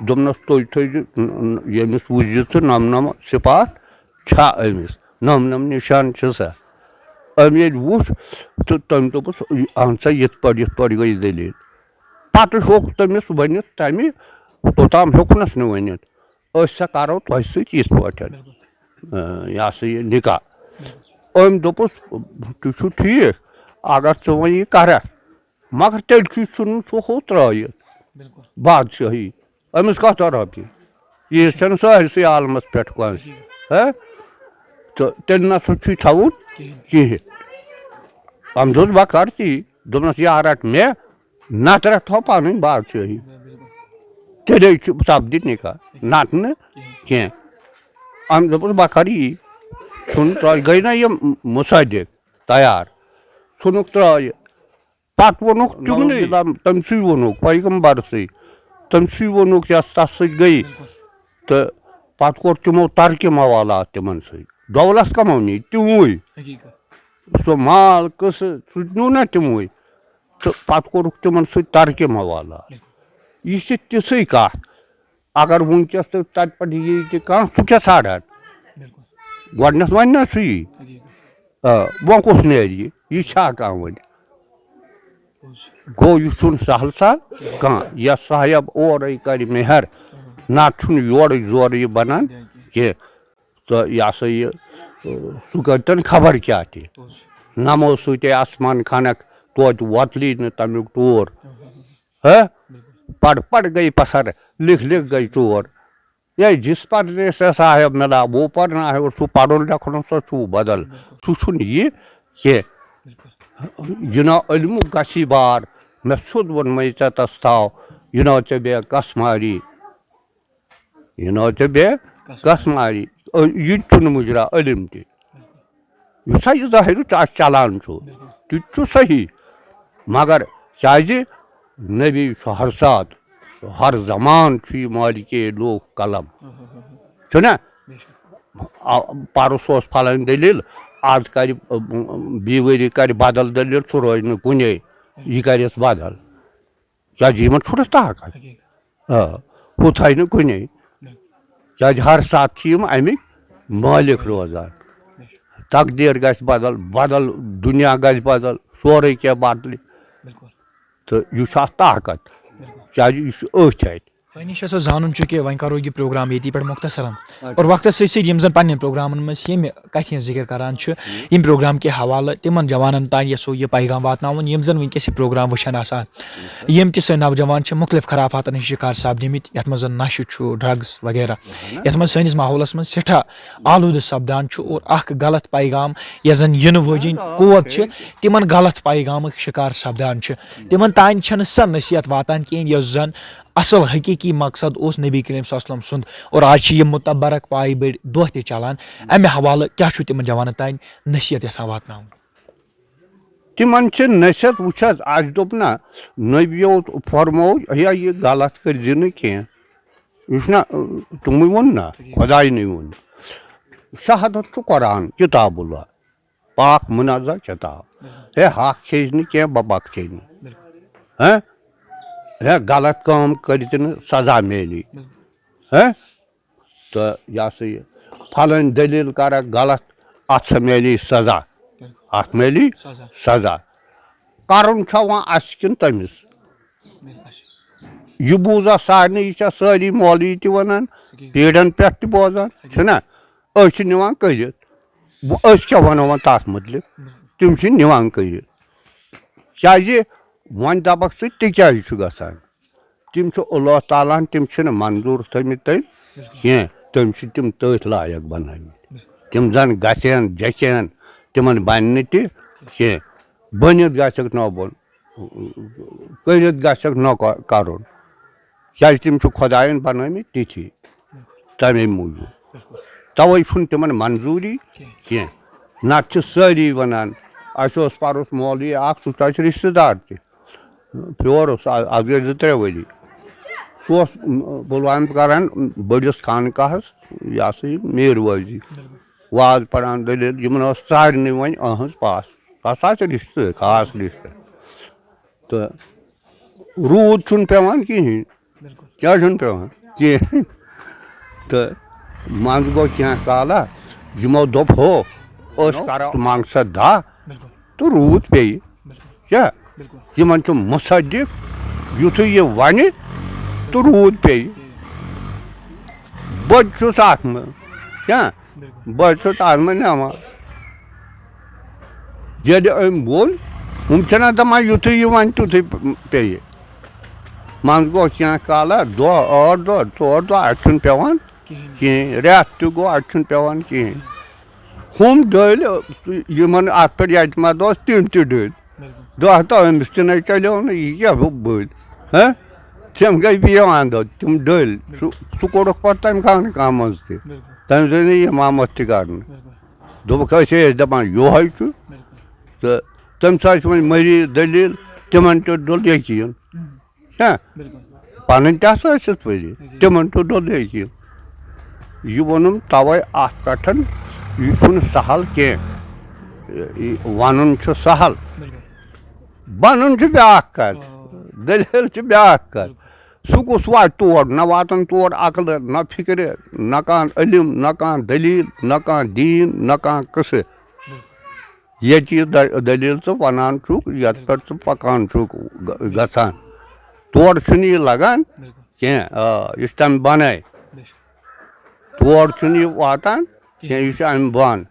دوٚپنَس، "تُہۍ تھٲیزِ، ییٚمِس وٕچھزِ ژٕ نَم نَم صِفات چھا أمِس، نَم نَم نِشان چھِ سا؟" أمۍ ییٚلہِ وُچھ تہٕ تٔمۍ دوٚپُس، "اَہَن سا، یِتھ پٲٹھۍ، یِتھ پٲٹھۍ گٔے دٔلیٖل۔" پَتہٕ ہیوٚک تٔمِس ؤنِتھ تَمہِ، توٚتام ہیوٚکنَس نہٕ ؤنِتھ، "أسۍ سا کَرو تۄہہِ سۭتۍ یِتھ پٲٹھۍ، اَ، یہِ ہسا یہِ نِکاح۔" أمۍ دوٚپُس، "تُہۍ چھِو ٹھیٖک، اگر ژٕ وۄنۍ یہِ کَرَکھ، مگر تیٚلہِ چھُے ژھٕنُن سُہ ہُہ ترٛٲیِتھ بادشٲہی۔ أمِس کَتھ رۄپیہِ؟ یہِ چھَنہٕ سٲرسٕے عالمَس پٮ۪ٹھ کٲنٛسہِ۔ ہہ؟ تہٕ تیٚلہِ نہ سا چھُے تھاوُن کِہیٖنۍ۔" أمۍ دوٚپُس، "بہٕ کَرٕ تی۔" دوٚپنَس، "یا رَٹ مےٚ، نَتہٕ رَٹہٕ ہا پَنٕنۍ بادشٲہی۔ تیٚلے چھُ سَپدِ نِکاح، نَتہٕ نہٕ کینٛہہ۔" أمۍ دوٚپُس، "بہٕ کَرٕ یی۔" ژھُن ترٛٲے، گٔے نہ یِم مُصدِق تیار، ژھُنُکھ ترٛٲیِتھ۔ پَتہٕ ووٚنُکھ تِمنٕے، تٔمۍ سٕے ووٚنُکھ، پیغمبرسٕے، تٔمۍ سٕے ووٚنُکھ یۄس تَس سۭتۍ گٔے۔ تہٕ پَتہٕ کوٚر تِمو ترکِ موالات تِمَن سۭتۍ۔ دولت کَمو نی؟ تِموٕے۔ سُہ مال قٕصہٕ، سُہ نیوٗ نہ تِموٕے۔ تہٕ پَتہٕ کوٚرُکھ تِمَن سۭتۍ ترکِ موالات۔ یہِ چھِ تِژھٕے کَتھ۔ اگر وٕنکیٚس تہٕ تَتہِ پٮ۪ٹھ یی تہِ کانٛہہ، سُہ کیٛاہ ژھانٛڈان؟ گۄڈٕنٮ۪تھ وَنہِ نہ سُہ یی۔ آ، وۄنۍ کُس نیرِ یہِ؟ یہِ چھا کانٛہہ وۄنۍ؟ گوٚو، یہِ چھُنہٕ سہل سہل کانٛہہ۔ یَس صاحب اورَے کَرِ مہر، نَتہٕ چھُنہٕ یورٕچ زورٕ یہِ بَنان کینٛہہ۔ تہٕ یہِ ہسا یہِ، سُہ کٔرۍتَن خبر کیٛاہ تہِ۔ نَمو سۭتۍ آسمان کھنکھ، توتہِ وۄتلی نہٕ تَمیُک ٹور۔ ہہ؟ پَڑ پَڑ گٔے پَسر، لِکھ لِکھ گٔے ژور۔ یہ جس پڑھنے سے صاحب ملا، وہ پڑھنا ہے، اور سُہ پَرُن لیکھُن سا چھُ بدل۔ سُہ چھُنہٕ یہِ کینٛہہ۔ یہِ نا علمُک گژھی بار، مےٚ سیوٚد ووٚن مَے ژےٚ تَس تھاو، یہِ نا ژےٚ بیٚیہِ کَس ماری۔ یہِ نا ژےٚ بیٚیہِ کَس ماری۔ یہِ تہِ چھُنہٕ مُجرا علم تہِ۔ یُس ہا یہِ ظٲہِرُک آز چلان چھُ، تہِ تہِ چھُ صحیح۔ مگر کیٛازِ نبی چھُ ہر ساتہٕ، ہر زمان چھُ یہِ مالکے لوک قلم۔ چھُنہ؟ آ، پرُس اوس فلٲنۍ دٔلیٖل، آز کرِ، بیٚیہِ ؤری کرِ بدل دٔلیٖل، سُہ روزِ نہٕ کُنے، یہِ کرٮ۪س بدل۔ کیٛازِ یِمن چھُنہٕ طاقت۔ آ، ہُہ تھایہِ نہٕ کُنے۔ کیٛازِ ہر ساتہٕ چھِ یِم اَمِکۍ مٲلِک روزان۔ تقدیٖر گژھِ بدل، بدل دُنیا گژھِ بدل، سورُے کینٛہہ بدلہِ۔ تہٕ یہِ چھُ اَتھ طاقت۔ کیٛازِ یہِ چھُ أتھۍ اَتھِ۔ تۄہہِ نِش چھُ اَسہِ زانُن چھُ کہِ وۄنۍ کَرو یہِ پروگرام ییٚتی پٮ۪ٹھ مۄختصرن۔ اور وقتَس سۭتۍ سۭتۍ یِم زَن پنٛنٮ۪ن پروگرامَن منٛز ییٚمہِ کَتھِ ہِنٛز ذِکِر کَران چھِ، ییٚمہِ پروگرام کہِ حوالہٕ تِمَن جوانَن تام یَژھو یہِ پیغام واتناوُن، یِم زَن وٕنکیٚس یہِ پروگرام وٕچھان آسان۔ یِم تہِ سٲنۍ نوجوان چھِ مُختلف خرافاتَن ہِنٛدۍ شِکار سَپدِمٕتۍ، یَتھ منٛز زَن نَشہٕ چھُ، ڈرٛگٕز وغیرہ، یَتھ منٛز سٲنِس ماحولَس منٛز سٮ۪ٹھاہ آلوٗدٕ سَپدان چھُ اور اَکھ غلط پیغام یۄس زَن یِنہٕ وٲجِنۍ قوت چھِ، تِمَن غلط پیغامٕکۍ شِکار سَپدان چھِ۔ تِمَن تام چھَنہٕ سۄ نصیحت واتان کِہیٖنۍ یۄس زَن اصل حقیقی مقصد اوس نبی کریم صلی اللہ علیہ وسلم سُنٛد، اور آز چھِ یِم متبرک پایہِ بٔڑۍ دۄہ تہِ چلان۔ امہِ حوالہٕ کیٛاہ چھُو تِمن جوانن تام نصیحت یژھان واتناوُن؟ تِمن چھِ نصیحت، وٕچھ حظ، اَسہِ دوٚپ نہ، نبیو فرموو، ہے، یہِ غلط کٔرۍ زِ نہٕ کینٛہہ۔ یہِ چھُنہ، تِموٕے ووٚن نہ، خۄداینٕے ووٚن۔ شہادت چھُ قرآن، کتاب اللہ۔ پاک منزہ کتاب۔ ہے، حق چھے نہٕ کینٛہہ، بہٕ بخشے نہٕ۔ ہہ؟ ہے، غلط کٲم کٔرِتھ نہٕ سزا میلی۔ ہہ؟ تہٕ یہِ ہسا یہِ فلٲنۍ دٔلیٖل کرکھ غلط، اتھ سا میلی سزا۔ اتھ میلی سزا۔ کرُن چھا وۄنۍ اسہِ کِنہٕ تٔمِس؟ یہِ بوٗزا سارنٕے، یہِ چھا سٲری مولوی تہِ ونان، پیٖرن پٮ۪ٹھ تہِ بوزان، چھِنہ؟ أسۍ چھِ نِوان کٔرِتھ۔ وۄنۍ أسۍ کیٛاہ وَنو وۄنۍ تَتھ مُتعلِق؟ تِم چھِ نِوان کٔرِتھ۔ کیٛازِ وۄنۍ دَپَکھ ژٕ تہِ کیٛازِ چھُ گژھان؟ تِم چھِ اللہ تعالیٰ ہَن، تِم چھِنہٕ منظوٗر تھٲومٕتۍ تٔمۍ کینٛہہ۔ تٔمۍ چھِ تِم تٔتھۍ لایق بَنٲومٕتۍ۔ تِم زَن گژھن جَچھن، تِمَن بَنہِ نہٕ تہِ کینٛہہ۔ بٔنِتھ گژھٮ۪کھ نوٚو بۄن، کٔرِتھ گژھٮ۪کھ نوٚو کَ-، کَرُن۔ کیٛازِ تِم چھِ خۄدایَن بَنٲومٕتۍ تِتھی، تَمے موٗجوٗب۔ تَوَے چھُنہٕ تِمَن منظوٗری کینٛہہ۔ نَتہٕ چھِ سٲری وَنان، اَسہِ اوس پَرُس مولوی اَکھ، سُہ چھُ اَسہِ رِشتہٕ دار تہِ۔ پیور اوس، آ-، اَتھ گٔے زٕ ترٛےٚ ؤری۔ سُہ اوس، م-، پُلوامہِ کَران بٔڑِس خانقاہَس، یہِ ہسا یہِ میٖر وٲزی۔ واز پَران، دٔلیٖل، یِمَن ٲس ژارنٕے وۄنۍ أہٕنٛز پَس۔ تَس آسہِ رِشتہٕ، خاص رِشتہٕ۔ تہٕ روٗد چھُنہٕ پٮ۪وان کِہیٖنۍ۔ کیٛاہ چھُنہٕ پٮ۪وان؟ کِہیٖنۍ۔ تہٕ منٛزٕ گوٚو کینٛہہ کالا، یِمو دوٚپ، ہو، أسۍ کَرو منٛگ سا دَہ، تہٕ روٗد پیٚیہِ۔ کیٛاہ؟ یِمَن چھُ مُصدِق، یُتھُے یہِ وَنہِ، تہٕ روٗد پیٚیہِ۔ بہٕ تہِ چھُس اَتھ منٛز۔ کیٛاہ؟ بہٕ حظ چھُس اَتھ منٛز نِوان۔ ییٚلہِ أمۍ ووٚن، ہُم چھِنہ دَپان، یُتھُے یہِ وَنہِ، تیُتھُے پیٚیہِ۔ منٛزٕ گوٚو کینٛہہ کالہ، دۄہ، ٲٹھ دۄہ، ژور دۄہ، اَتہِ چھُنہٕ پٮ۪وان کِہیٖنۍ۔ کِہیٖنۍ۔ رٮ۪تھ تہِ گوٚو، اَتہِ چھُنہٕ پٮ۪وان کِہیٖنۍ۔ ہُم ڈٔلۍ، یِمَن اَتھ پٮ۪ٹھ اعتماد اوس، تِم تہِ ڈٔلۍ۔ دۄہ تہٕ أمِس تہِ نَے چَلیو نہٕ، یہِ کیٛاہ بٔلۍ؟ ہہ؟ تِم گٔے بِہِو اَندَو، تِم ڈٔلۍ۔ سُہ، سُہ کوٚڑُکھ پَتہٕ تَمہِ خانہٕ کامہِ منٛز تہِ۔ تَمہِ سۭتۍ نہٕ یہِ اِمامَتھ تہِ کَرنہٕ۔ دوٚپُکھ، أسۍ ٲسۍ دَپان، یِہوٚے چھُ۔ تہٕ تٔمۍ سۭتۍ چھِ وۄنۍ مٔریٖض دٔلیٖل، تِمَن تہِ ڈوٚل یقیٖن۔ ہہ؟ پَنٕنۍ تہِ ہسا ٲسِس پٔری، تِمَن تہِ ڈوٚل یقیٖن۔ یہِ ووٚنُم تَوَے اَتھ پٮ۪ٹھ، یہِ چھُنہٕ سَہَل کینٛہہ۔ یہِ وَنُن چھُ سَہَل، بَنُن چھُ بیٛاکھ کَتھ، دٔلیٖل چھِ بیٛاکھ کَتھ۔ سُہ کُس واتہِ تور؟ نہ واتَن تور عقلہٕ، نہ فِکرِ، نہ کانٛہہ علم، نہ کانٛہہ دٔلیٖل، نہ کانٛہہ دیٖن، نہ کانٛہہ قٕصہٕ۔ ییٚتہِ یہِ دٔ-، دٔلیٖل ژٕ وَنان چھُکھ، یَتھ پٮ۪ٹھ ژٕ پَکان چھُکھ، گَ-، گژھان، تور چھُنہٕ یہِ لَگان کینٛہہ۔ آ، یہِ چھُ تَمہِ بَنَے۔ تور چھُنہٕ یہِ واتان کینٛہہ، یہِ چھُ اَمہِ بۄن۔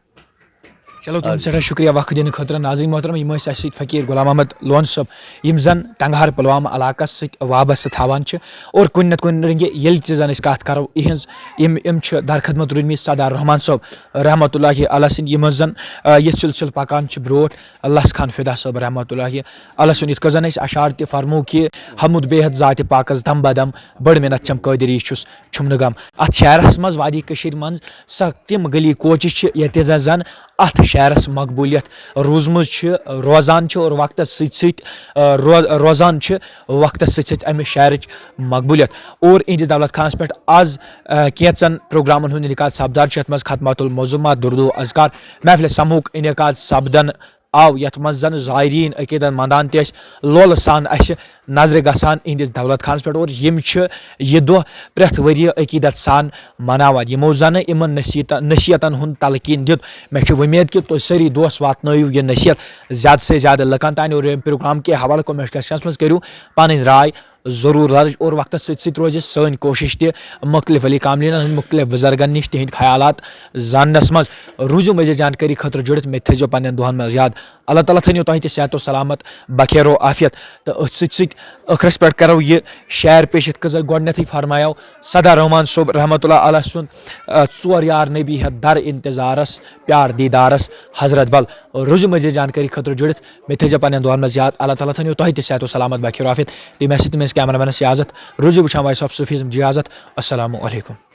چلو، تُہُنٛد سٮ۪ٹھاہ شُکریہ وقت دِنہٕ خٲطرٕ۔ ناظرین محترم، یِم ٲسۍ اَسہِ سۭتۍ فقیٖر غلام محمد لون صٲب، یِم زَن ٹنٛگہار پُلوامہ علاقَس سۭتۍ وابستہٕ تھاوان چھِ۔ اور کُنہِ نَتہٕ کُنہِ رٔنٛگہِ ییٚلہِ تہِ زَن أسۍ کَتھ کَرو، یِہِنٛز، یِم، یِم چھِ درخدمت روٗدمٕتۍ سردار رحمان صٲب رحمتہ اللہ علیہ سٕنٛدۍ، یِم زَن، آ، یہِ سلسلہٕ پَکان چھِ برٛونٛٹھ۔ لَس خان فدا صٲب رحمتہ اللہ علیہ سُنٛد، یِتھ کٔنۍ زَن اَسہِ اَشعار تہِ فرموو کہِ، حمد بیہد ذاتِ پاکَس دم بدم، بٔڑ مِنت چھَم قٲدِر یہِ چھُس چھُم نہٕ غم۔ اَتھ شعرَس منٛز وادی کٔشیٖرِ منٛز سۄ تِم گلی کوچہِ چھِ، ییٚتہِ زَن زَن اَتھ شعرَس مقبوٗلیت روٗزمٕژ چھِ، روزان چھِ اور وقتَس سۭتۍ سۭتۍ، آ، رو-، روزان چھِ وقتَس سۭتۍ سۭتۍ اَمہِ شعرٕچ مقبوٗلیت۔ اور اِہِنٛدِس دولت خانَس پٮ۪ٹھ آز، آ، کینٛژَن پروگرامَن ہُنٛد انعقاد سپدان چھُ، یَتھ منٛز ختمات الموضوع، درود و اذکار، محفل سموک انعقاد سپدان آو، یَتھ منٛز زَن زائرین عقیدت مندان تہِ ٲسۍ لولہٕ سان اَسہِ نظرِ گژھان اِہِنٛدِس دولت خانَس پٮ۪ٹھ، اور یِم چھِ یہِ دۄہ پرٛٮ۪تھ ؤریہِ عقیدت سان مناوان، یِمو زَنہٕ یِمَن نصیٖحتَن، نصیحتَن ہُنٛد تلقیٖن دیُت۔ مےٚ چھِ وۄمید کہِ تُہۍ سٲری دوس واتنٲیِو یہِ نصیحت زیادٕ سے زیادٕ لُکَن تام، اور ییٚمہِ پروگرام کہِ حوالہٕ comment sectionَس منٛز کٔرِو پَنٕنۍ راے ضروٗر درٕج، اور وقتَس سۭتۍ سۭتۍ روزِ سٲنۍ کوٗشِش تہِ مُختٔلِف ولی کاملینَن ہٕنٛدۍ، مُختٔلِف بُزرگَن نِش تِہِنٛدۍ خیالات زاننَس منٛز۔ روٗزِو مٔزیٖد جانکٲری خٲطرٕ جُڑِتھ، مےٚ تہِ تھٲیزیو پنٛنٮ۪ن دُعن منٛز یاد۔ اللہ تعالیٰ تھٲینو تۄہہِ تہِ صحت و سلامت، بخیر و عافیت۔ تہٕ أتھۍ سۭتۍ سۭتۍ ٲخرَس پٮ۪ٹھ کَرو یہِ شعر پیش، یِتھ کٔنۍ زَن گۄڈٕنٮ۪تھٕے فرمایو صدا رحمان صٲب رحمتہ اللہ علیہ سُنٛد، آ، ژور یار نبی ہٮ۪تھ در انتظارَس، پیار دیٖدارَس حضرت بل۔ روٗزِو مٔزیٖد جانکٲری خٲطرٕ جُڑِتھ، مےٚ تھٲیزیو پنٛنٮ۪ن دُعن منٛز یاد۔ اللہ تعالیٰ تھٲینو تۄہہِ تہِ صحت و سلامت، بخیر و عافیت۔ تہٕ مےٚ سۭتۍ تہٕ میٛٲنِس cameramanَس یازت۔ روٗزِو وٕچھان Voice of Sufism جیازت۔ السلام علیکم۔